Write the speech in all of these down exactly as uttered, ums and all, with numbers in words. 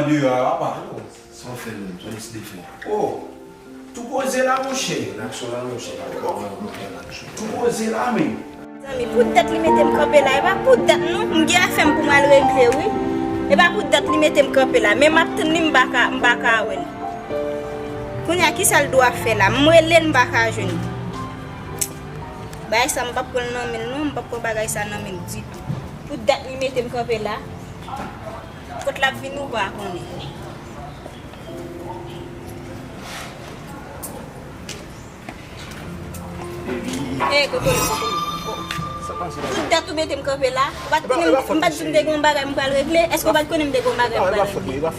Deyò a, papa. Sa w fè menm? Sa w deside fè? Oh, tou poze la, monchè. Reaksyon la, monchè. Tou poze la, men. Zanmi, poutèt li mete m kanpe la, e pa poutèt non, m gen afè m pou m al regle, wi. E pa poutèt li mete m kanpe la, men m ap tann li, m pa ka, m pa ka wè l. Kounye a, kisa l dwe fè la? M rele l, m pa ka jwenn li. Bagay sa, m p ap pran l nan men l non, m p ap pran bagay sa nan men l ditou. Poutèt li mete m kanpe la. Kot l ap vini, ou pa konnen. E, Kokolo, Kokolo. Poutèt ou mete m kanpe la. Ou pa t konnen m, m pa t di m te gen yon bagay m pral regle. Èske ou pa t konnen m te gen yon bagay m pral regle?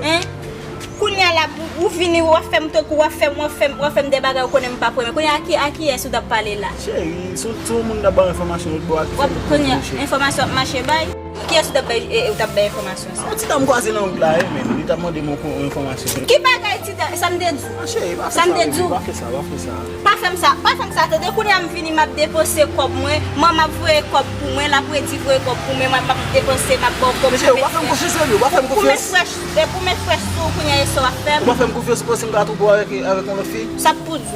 Hein? Kounye a la, ou, ou vini, w ap fè m tankou, w ap fè m, w ap fè m, w ap fè m de bagay ou konnen m pa p renmen. Kounye a, a ki, a kiyès ou t ap pale la? Cheri, se, se yon moun t ap ba w enfòmasyon lòt bò a ki fè m touche. Kounye a, enfòmasyon ap mache bay? Kiyès ou t ap bay, e, e, ou t ap bay enfòmasyon sa? Yon ti dam kwaze nan wout la, wi, men li t ap mande m yon enfòmasyon. Ki bagay ti dam, sa m te di w? Ah, cheri, pa fè sa, baby, pa fè sa, pa fè sa. Pa fè m sa, pa fè m sa, tande, kounye a m vini, m ap depanse kòb mwen, manman ap voye kòb pou mwen, l ap redi voye kòb pou mwen, mwen m ap depanse, m ap ba w kòb pou mèt frèch. Mesye, ou pa fè m konfyans, baby, ou pa fè m konfyans. Pou mèt frèch, e pou mèt frèch sou, kounye a e sa w ap fè m. Ou pa fè m konfyans, ou panse m ka twouve w avèk, avèk yon lòt fi? Sa pou di w.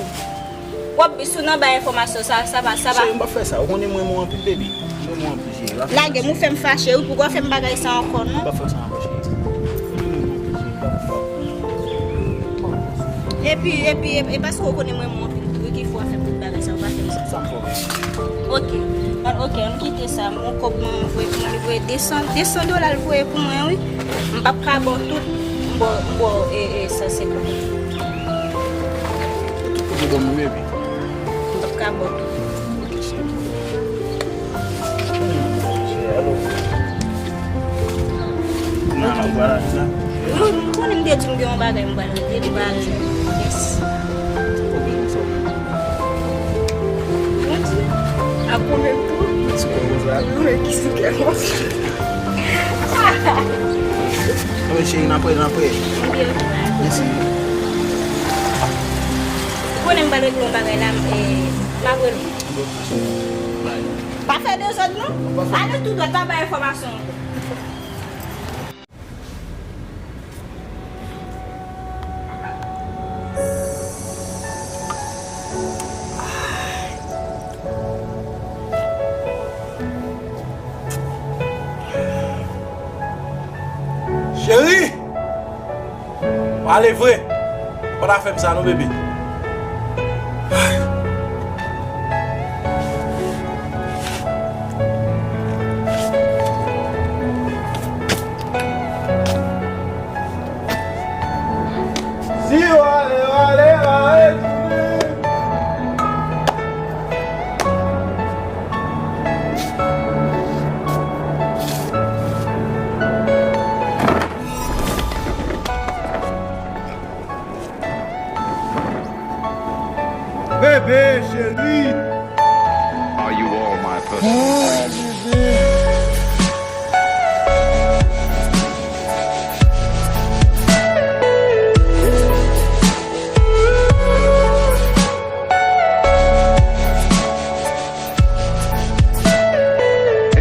W ap, si w nan bay enfòmasyon, sa, sa pa, sa pa. Cheri, m p ap fè sa, ou konnen m renmen w anpil, baby. M renmen w anpil, cheri. Lage m, ou fè m fache, wi, pou w fè m bagay sa ankò, non. M p ap fè sa ankò, cheri. Epi, epi, e, e paske w konnen mwen, mwen anpil tou, wi, ki fè w fè m tout bagay sa, ou pa fè m sa. Sa m fè w? Ok. An, ok, ann kite sa. Yon kòb mwen voye pou mwen, li voye de san, de san dola l voye pou mwen, wi. M p ap ka ba w tout, m ba w, m ba w, e, e, san senkant. Tout kote ban mwen, baby. M p ap ka ba w tout. Ok, cheri. Nan, nan, vwala, sa. Non, m konnen m te di m gen yon bagay m pral regle, m pral. Yes. Bondye. A konnen tou. Ti kòmans la. Mwen ki si kè mwen. Anben, cheri, n apre, n apre. Mèsi. Ou konnen m pral regle yon bagay la, e, m ap rele. Bye. Pa fè dezòd, non. Pa fè. Ale tou dwat, pa bay enfòmasyon ankò. Cheri! Pale vre. Pa ta fè m sa non, bebe. Si w ale, w ale, w ale tounen. Bebe cheri. Are you all my person?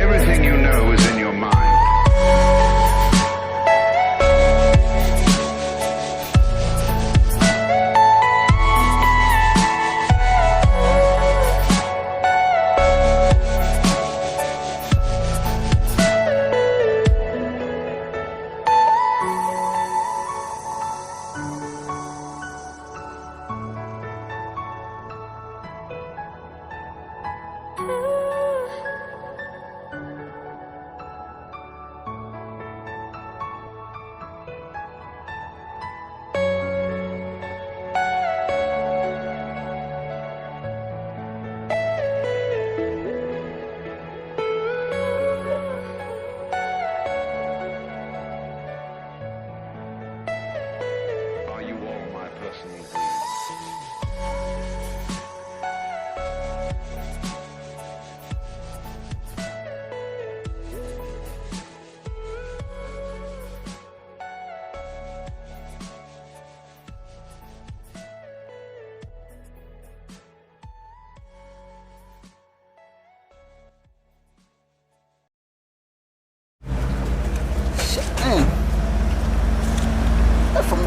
Everything you know is in your mind.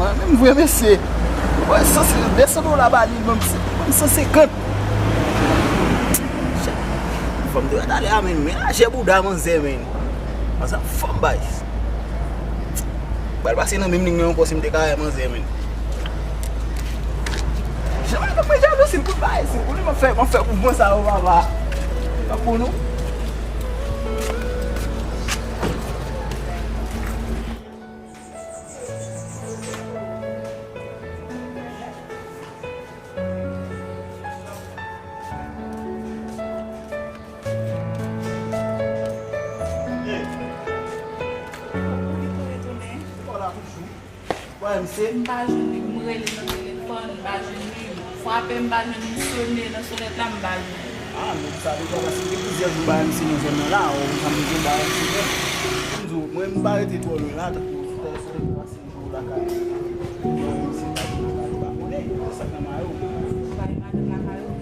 Mwen menm vre mesye. Mwen sanse de san dola ba li, ban m, ban m san senkant. Fò m te wè talè a, men, men lajè bouda manzè, men. Konsa fò m bay. Pral pase nan menm lig nan ankò si m te ka wè manzè, men. Jan madanm mwen jalousi, m kout bay, si m konnen m ap fè, m ap fè mouvman sa yo, papa. Tankou nou. Wè, misye. M pa jwenn li, m rele nan telefòn, m pa jwenn li. M frape, m pa jwenn li, m sone nan sonèt la, m pa jwenn li. Ah, men sa deja, paske gen plizyè jou m pa wè misye nan zòn nan la, ou konn sa m bezwen ba misye. Kòm di w, mwen, m pa rete twò lwen la, tankou sou tè, sou tè, pase jou lakay. Misye pa vin lakay, ou pa konnen, se sa k nan mayo. Ou pa gen madanm lakay ou?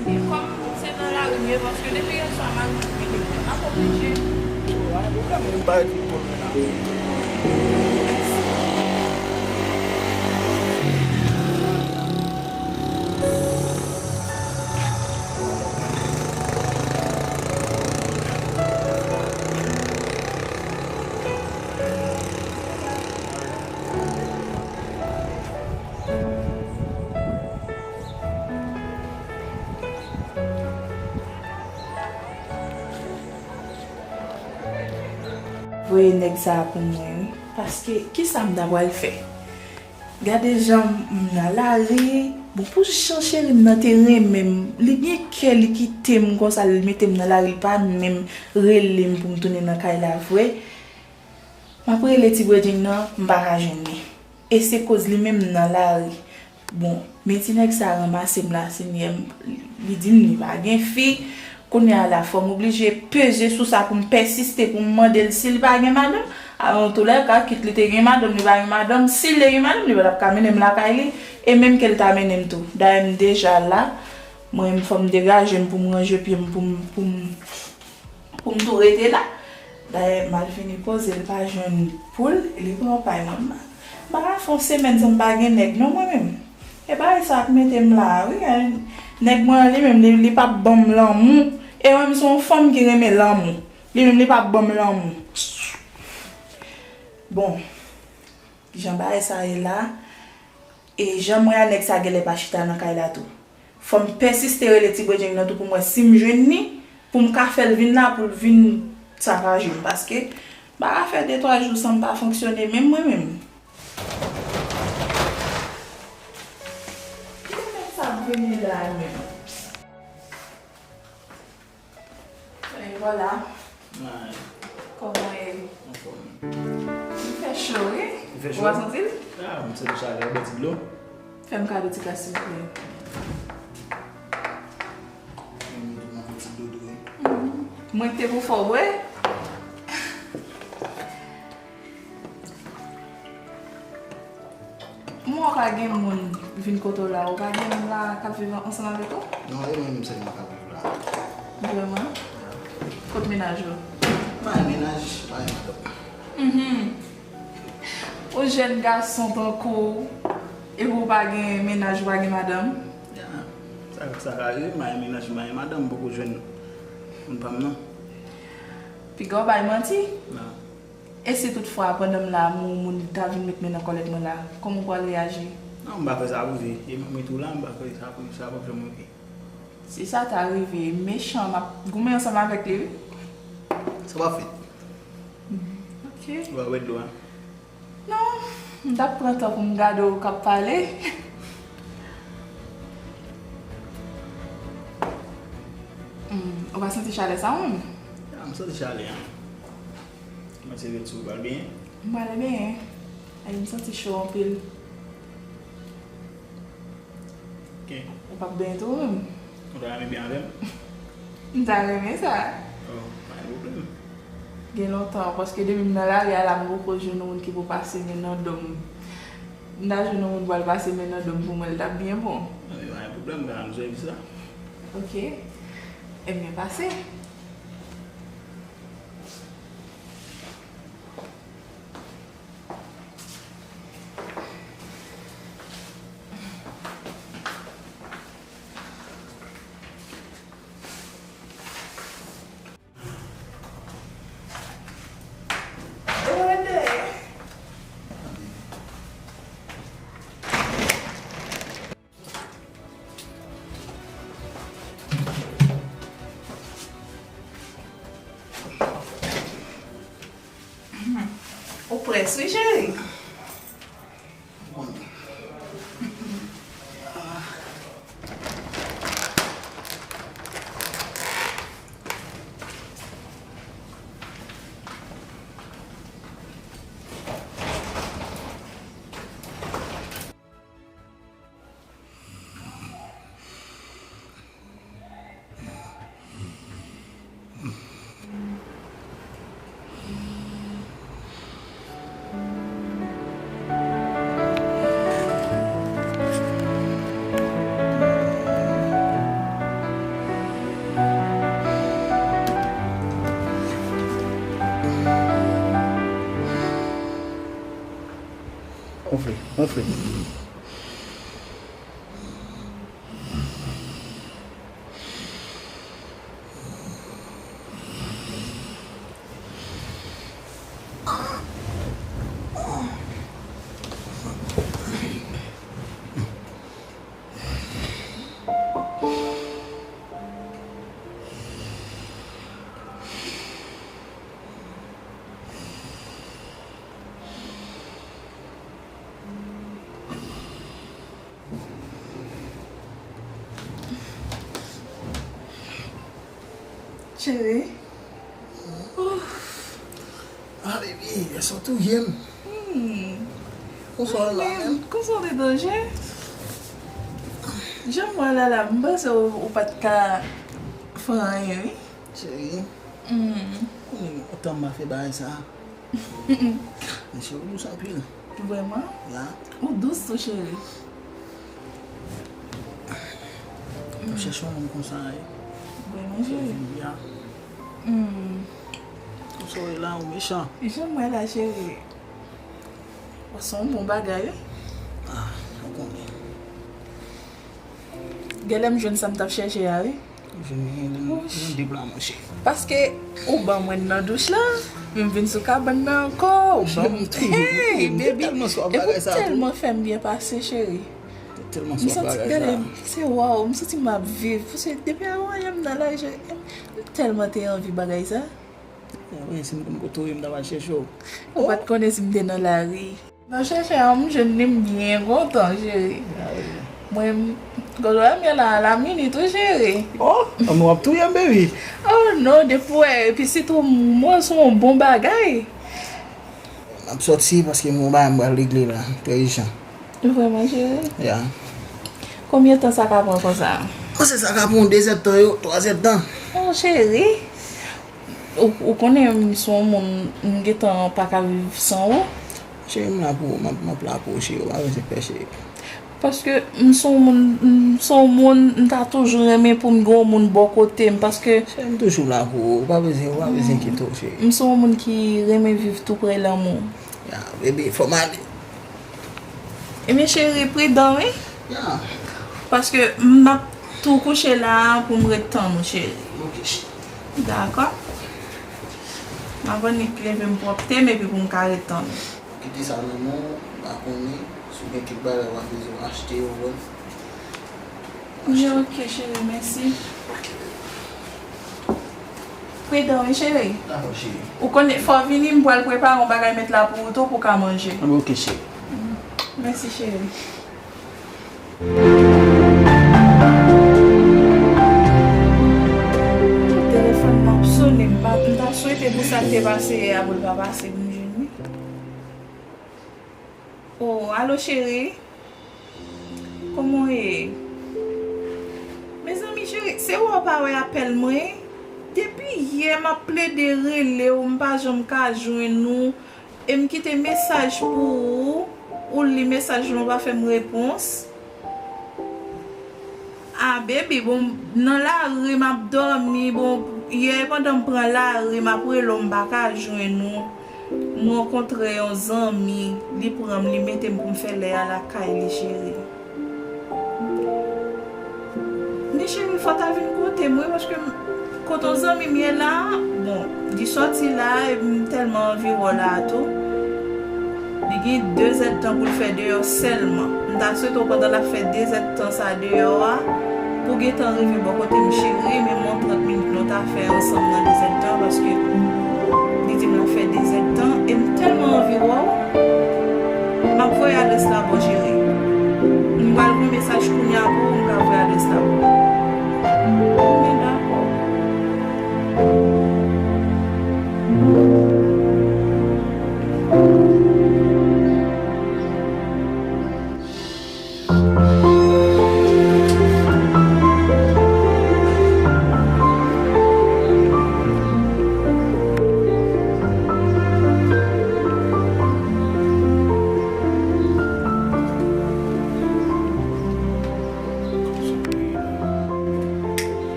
Ebyen, kòm se nan lari m ye, paske depi yè swa mari m ap mete m, m ap oblije. Ou pa gen pwoblèm, men m pa rete twò lwen la. Voye nèg sa a pou mwen, wi. Paske, kisa m ta pral fè? Gade jan m nan lari. Bon, pou jan cheri m nan te renmen m, li gen kè, li kite m konsa, li mete m nan lari, li pa menm rele m pou m tounen nan kay la vre. M ap rele ti bredjenn nan, m pa ka jwenn li. E se koz li menm m nan lari. Bon, men ti nèg sa ranmase m la, Senyè, m, li di m li pa gen fi. Kounye a la, fò m oblije peze sou sa pou m pèsiste, pou m mande l si l pa gen madanm. Antoulèka, kit li te gen madanm, li pa gen madanm, si l te gen madanm, li pa t ap ka mennen m lakay li. E menm ke l ta mennen m tou. Dayè, m deja la, mwen, fò m degaje m pou m ranje pye m, pou m, pou m pou m tou rete la. Dayè, m al vini poze, l pa jwenn poul, li pran pay mwen. M pa ka fè yon semèn san m pa gen nèg, non, mwen menm. E bagay sa k mete m la a, wi. Nèg mwen an, li menm, li, li p ap ban m lanmou. E mwen menm, se yon fanm ki renmen lanmou. Li menm, li p ap ban m lanmou. Bon, jan bagay sa ye la, E jan m wè a, nèg sa genlè pa chita nan kay la tou. Fò m pèsiste rele ti bredjenn nan tou pou m wè si m jwenn li, pou m ka fè l vin la, pou l vin sakaje m. Paske m pa ka fè de twa jou san m pa fonksyone menm mwen menm. Ki nèg sa ap vini la menm? E vwala. Ay. Kòman w ye? Anfòm. Li fè cho, wi. Li fè cho? Ou pa santi l? Ah, m santi chalè, bwè ti dlo. Fè m kado ti kras, silvouplè. Mwen tou, mwen fè ti dlo tou, wi. Mhm. Mwen te pou fè w bwè. M wè w pa gen moun vin kote w la, ou pa gen moun la k ap viv ansanm avèk ou? Non, e mwen menm sèlman k ap viv la. Vrèman? Kot mennaj ou? M pa gen mennaj, m pa gen madanm. Mhm. Ou jèn gason tankou w, epi w pa gen mennaj, ou pa gen madanm? Ya. Sa, sa ka rive, m pa gen mennaj, m pa gen madanm, m poko jwenn moun pa m nan. Piga w bay manti? Non. E si toutfwa, pandan m la, moun, moun ta vin met men nan kòlèt mwen la, kòman w pral reyaji? Non, m pa kwè sa ap rive. E mwen tou la, m pa kwè sa ap, sa p ap janm rive. Si sa ta rive, mechan, m ap goumen ansanm avèk li, wi. Sa p ap fèt. Ok. Ou pa bwè dlo a? Non, m t ap pran tan pou m gade w k ap pale. Hmm, ou pa santi chalè sa, menm? A, m santi chalè a. Mwen se vin sou pral byen. M pral byen. Ay, m santi cho anpil. Ok. Ou p ap byen tou, menm? Ou ta renmen byen avè m? M ta renmen sa. Oh, pa gen pwoblèm. Gen lontan, paske depi m nan lari a la, m poko jwenn yon moun ki pou pase men nan do m. M ta jwenn yon moun pral pase men nan do m pou mwen, l t ap byen bon. Anben, pa gen pwoblèm, m ka ann sèvis la. Ok. Ebyen, pase. Yes, wi, cheri. Gonfle, gonfle. Cheri. Ah, baby, èske w touye m? Hmm. Konsa w la menm? Konsa w te danje? Jan m wè w la la, m panse w, ou pa t ka fè anyen, wi. Cheri. Hmm. Ou konnen lontan m pa fè bagay sa. Mesye, ou dous anpil. Vrèman? Ya. Ou dous tou, cheri. M ap chèche yon moun konsa, wi. Vrèman, cheri? Ya. Hmm. Konsa w ye la, ou mechan. Jan m wè la, cheri. Ou se yon bon bagay, wi. Ah, ou konnen. Genlè m jwenn sa m t ap chèche a, wi. Ou jwenn yon, yon, yon dip la, monchè. Paske ou ban mwen nan douch la, men m vin sou kabann nan ankò, ou ban m, hey, baby, epi w tèlman fè m byen pase, cheri. M santi, gade, se waw, m santi m ap viv. Paske depi avan yè m nan lari, cheri, m tèlman te anvi bagay sa. Wi, si m konn kote w ye, m ta pral chèche w. Ou pa t konnen si m te nan lari. Nan chèche a, m jwenn li, m byen kontan, cheri. Mwen, m, gòlwa m ye la, la minit tou, cheri. Oh, anmwe w ap touye m, baby. Oh non, depi w wè, epi sitou m wè se yon bon bagay. M ap sòti paske m gen yon bagay m pral regle la, trè ijan. Vrèman, cheri? Ya. Konbyen tan sa ka pran konsa? Panse sa ka pran yon de zèdtan, yo, twa zèdtan. Oh, cheri. Ou, ou konnen m se yon moun, m gentan pa ka viv san ou. Cheri, m la pou ou, m ap, m ap la pou ou, cheri, ou pa bezwen pè, cheri. Paske m se yon moun, m se yon moun, m ta toujou renmen pou m gen yon moun bò kote m, paske. Cheri, m toujou la pou ou, ou pa bezwen, ou pa bezwen enkyete w, cheri. M se yon moun ki renmen viv tou prè lanmou. Ya, baby, fò m ale. Ebyen, cheri, pridan, wi. Ya. Paske m ap tou kouche la pou m ret tann ou, cheri. Ok, cheri. Dakò. M ap annik leve m pwòpte m epi pou m ka ret tann ou. Kite sa nan men w, m pa konnen si w gen kèk bagay w ap bezwen achte, ou konprann. Achte. Ok, cheri, mèsi. Ok, baby. Pridan, wi, cheri. Dakò, cheri. Ou konnen, fò w vini, m pral prepare yon bagay met la pou ou tou pou w ka manje. Anben, ok, cheri. Mèsi, cheri. Telefòn nan ap sonnen, m pa, m ta swete pou sa k te pase yè a pou l pa pase pou m jwenn li. Oh, alo, cheri. Kòman w ye? Mezanmi, cheri, se wè w pa wè apèl mwen? Depi yè, m ap plede rele w, m pa janm ka jwenn ou. E m kite mesaj pou ou, ou li mesaj mwen, ou pa fè m repons. Ah, baby, bon, nan lari, m ap dòmi, bon, yè pandan m pran lari, m ap rele w, m pa ka jwenn ou. M rankontre yon zanmi, li pran m, li mete m pou m fè lè a lakay li, cheri. Men cheri, fò w ta vin kote m, wi, paske m, kote yon zanmi m ye la, bon, li sòti la, e m tèlman anvi wè w la tou. Li gen de zèdtan pou l fè deyò sèlman. M ta swete w pandan l ap fè de zèdtan sa deyò a, pou w gentan rive bò kote m, cheri, men m yon trant minit nou ta fè ansanm nan de zèdtan, paske li Di m la fè de zèdtan e m tèlman anvi wè w. M ap voye adrès la ba w, cheri. M pral voye mesaj kounye a pou ou, m ka voye adrès la ba w. Bon, men dakò.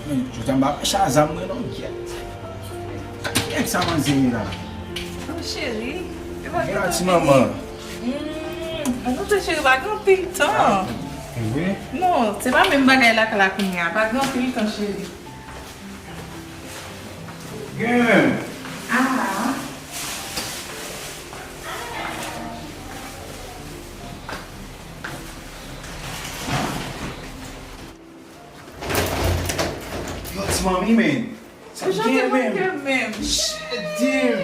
Men, jodi a m pa wè Shazam mwen non, gyèt. Kiyès sa manzè ye la? Oh, cheri, e pa gen ti manman. Hmm, ann antre cheri, pa gen anpil tan. E vre? Non, se pa menm bagay lakay la kounye a, pa gen anpil tan, cheri. Gen menm. Ah. Yo, ti manmi, men. Sa k gen menm? Shit, damn.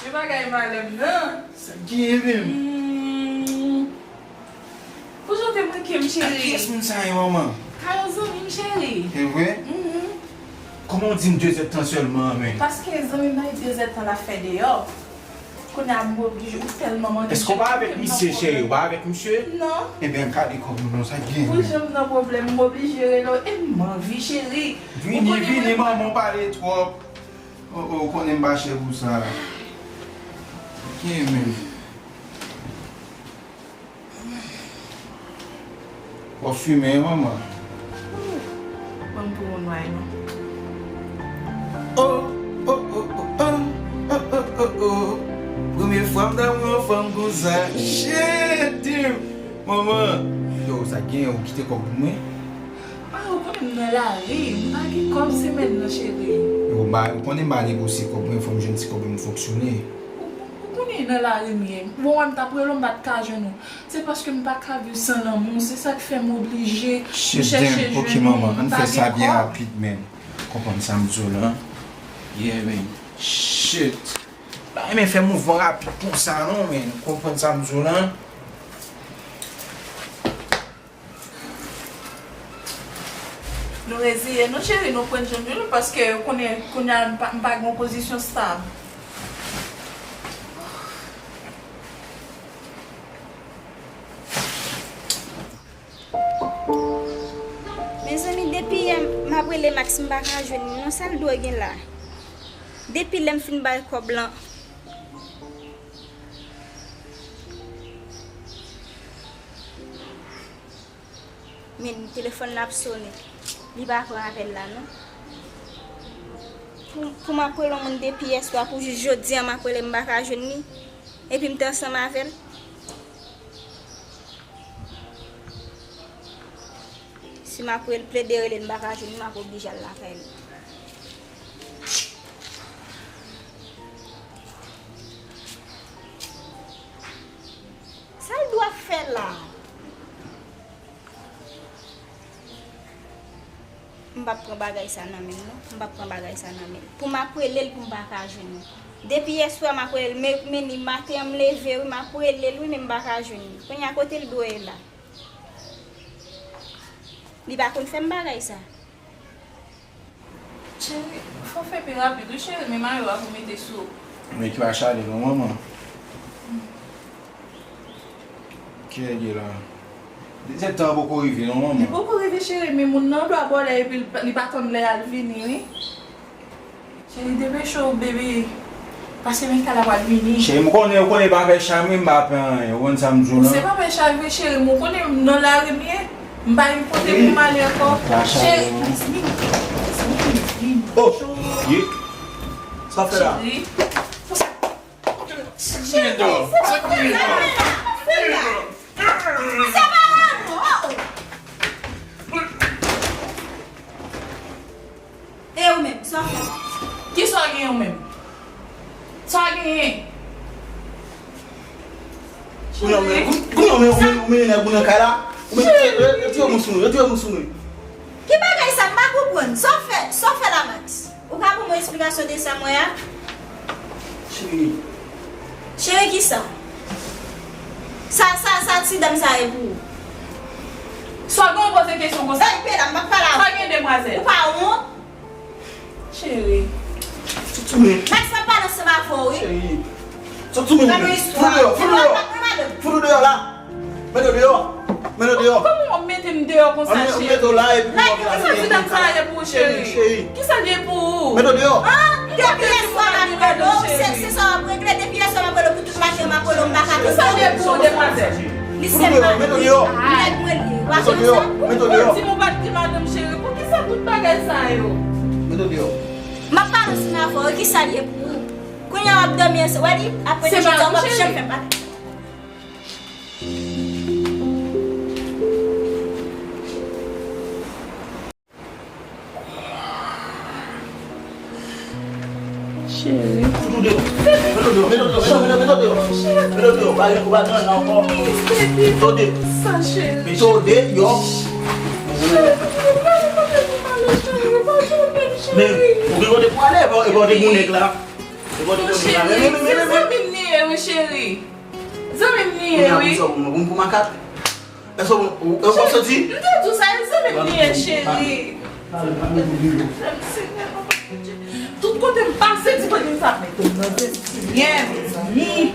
Men bagay malè m nan. Sa k gen menm? Hmm. Pou jan w te manke m, cheri. Kiyès moun sa yo, manman? Ka yon zanmi m, cheri. E vre? Mhm. Kòman w di m de zèdtan sèlman, men? Paske zanmi m nan, e de zèdtan l ap fè deyò. Kounye a m oblije, ou tèlman manke m, cheri. Èske w pa avèk misye, cheri? Ou pa avèk misye? Non. Ebyen, gade kòb nou non, sa k gen? Pou jan m nan pwoblèm, m oblije rele w. E m anvi, cheri. Vini, vini, manman, w pale twòp. Oh, oh, ou konnen m pa chè pou sa. Gen menm. W ap fimen, manman. Ban m pou yon nway non. Oh, oh, oh, oh, oh. Premye fwa m damou yon fanm konsa. Shit, damn. Manman. Yo, sa gen, ou kite kòb pou mwen? Ah, ou konnen m nan lari, m pa gen kòb semèn nan, cheri. Yo, m pa, ou konnen m pa negosye kòb, mwen fò m jwenn ti kòb, m fonksyone. Ou, ou konnen nan lari m ye. Bon, wè m t ap rele w, m pa t ka jwenn ou. Se paske m pa ka viv san lanmou, se sa k fè m oblije chèche jwenn ou. Shit, damn. Ok, manman, ann fè sa byen rapid, men. Konprann sa m di w lan? Yeah, men. Shit. Pa renmen fè mouvman rapid konsa, non, men. Konprann sa m di w lan? Nou reziye nou, cheri, nou pran jwenn nou, paske ou konnen, kounye a, m pa, m pa gen yon pozisyon stab. Mezanmi, depi yè m ap rele Max, m pa ka jwenn li non, sa l dwe gen la? Depi lè m fin bay kòb lan. Men telefòn la ap sonnen. Li pa pran apèl la non. Pou, pou m ap rele yon moun depi yèswa pou jis jodi a m ap rele m pa ka jwenn li. Epi m te ansanm avè l. Si m ap rele, plede rele l m pa ka jwenn li, m ap oblije al lakay li. Sa l dwe ap fè la? M p ap pran bagay sa nan men l non. M p ap pran bagay sa nan men l. Pou m ap rele l pou m pa ka jwenn li. Depi yèswa m ap rele l, men, men li maten an m leve wi, m ap rele l wi, men m pa ka jwenn li. Kounye a kote l dwe ye la? Li pa konn fè m bagay sa. Cheri, fò w fè pi rapid wi cheri, men mayo a pou mete sou. Men ki pa chale non manman. Ki lè l ye la? Dezyèm tan an poko rive non manman. Li poko rive cheri, men moun nan dwa bò lè epi li pa, li pa tann lè a l vini wi. Cheri, depeche w, baby. Paske Michael ap al vini. Cheri, m konnen, ou konnen pa fè chay, mwen m pa pè anyen. Ou konn sa m di w lan? Se pa fè chay vre, cheri, men ou konnen m nan lari m ye. M pa gen kote pou m ale ankò. Cheri, Yasmine, Yasmine, vin. Oh, ye. Sa fè la? Cheri. Cheri, sa k gen la? Sa k gen la? Se pa la non. Oh, oh. E ou menm, sa w fè? Kisa w genyen ou menm? Sa w genyen? Kounye a ou mennen, kounye a ou mennen, ou mennen nèg ou nan kay la. Ou mennen, retire moun sou mwen, retire moun sou mwen. Ki bagay sa, m pa konprann. Sa w fè, sa w fè la, Max? Ou ka ban mwen esplikasyon de sa m wè a? Cheri. Cheri kisa? Sa, sa, sa ti dam sa ye pou ou? Sa w gen w poze kesyon konsa? Ey, medam, m ap pale avè w. Sa w gen demwazèl? Ou pa wont? Cheri. Max, m ap pale ansanm avè w, wi. Cheri. Soti menm. Gade yon istwa. Fout ou deyò, fout ou deyò. Fout ou deyò la. Mete w deyò. Mete w deyò. Kòman w ap mete m deyò konsa, cheri? Mete w la epi pou w ap lage. Kisa ti dam sa ye pou ou, cheri? Cheri. Kisa l ye pou ou? Mete w deyò. Ah, depi yèswa m ap rele w, se, se sa w ap regle. Depi yèswa m ap rele w pou tout maten, m ap rele w, m pa ka tande. Kisa l ye pou ou, demwazèl? Li se mari m. Mete w deyò. Nèg mwen li ye. W ap tande sa? Mete w deyò. Ou di m ou pa t gen madanm, cheri. Poukisa tout bagay sa yo? Mete w deyò. M ap pale ansanm avè w, kisa l ye pou ou? Kounye a w ap dòmi ansanm. Wè li, apre de jounen, w p ap janm fè m pale. Cheri. Fout ou deyò. Mete w deyò, mete w deyò, mete w deyò, mete w deyò. Mete w deyò, pa gen, ou pa gen nan ankò. Mete w deyò. Sa, cheri. Mete w deyò. Cheri, pa gen kote pou m ale, cheri. Pa tounen m, cheri. Men, ou gen kote pou ale, epi w te gon nèg la. Epi w te gon nèg la. Men, men, men, men, men. Se zanmi m li ye, wi, cheri. Zanmi m li ye, wi. Kounye a, pou sa, pou mwen, pou makak. Èske w, w, w santi? M te di w sa, e zanmi m li ye, cheri. Senyè, papa Bondye. Tout kote m pase, ti kote m sa mete m nan zespri. Byen, mezanmi.